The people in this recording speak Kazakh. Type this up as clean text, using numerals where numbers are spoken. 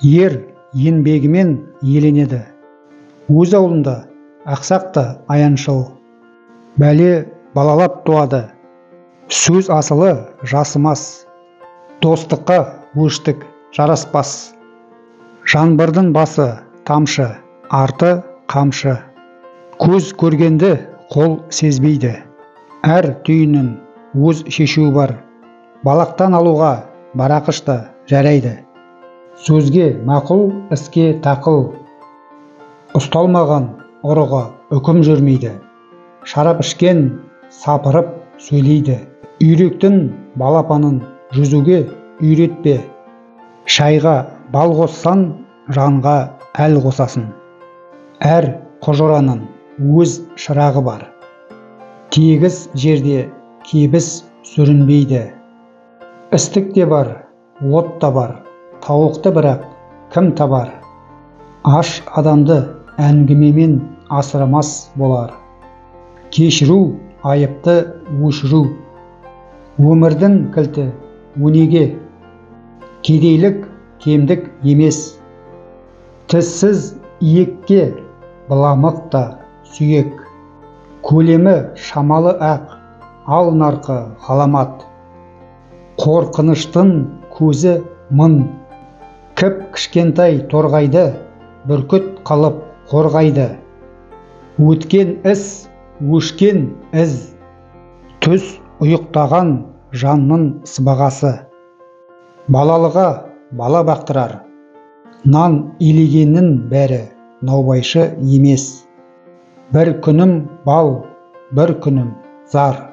Ер еңбегімен еленеді. Өз ауылында ақсақ та аяншыл. Бәле балалап туады. Сөз асылы жасымас. Достыққа өштік жараспас. Жаңбырдың басы тамшы, арты қамшы. Көз көргенді қол сезбейді. Әр түйіннің өз шешуі бар. Балақтан алуға барақыш та жарайды. Сөзге мақұл, іске тақыл. Ұсталмаған ұрыға үкім жүрмейді. Шарап ішкен сапырып сөйлейді. Үйректің балапанын жүзуге үйретпе. Шайға бал қоссаң, жанға әл қосасың. Әр құжыраның өз шырағы бар. Тегіс жерде кебіс сүрінбейді. Істік те бар, от та бар, тауықты бірақ кім табар? Аш адамды әңгімемен асырамас болар. Кешіру айыпты өшіру. Өмірдің кілті өнеге. Кедейлік кемдік емес. Тіссіз иекке быламық та сүйек. Көлемі шамалы ақ, ал нарқы ғаламат. Қорқыныштың көзі мың. Кіп-кішкентай торғайды бүркіт қылып қорғайды. Өткен іс, өшкен із. Түс ұйықтаған жанның сыбағасы. Балалыға бала бақтырар. Нан илегеннің бәрі наубайшы емес. Бір күнім бал, бір күнім зар.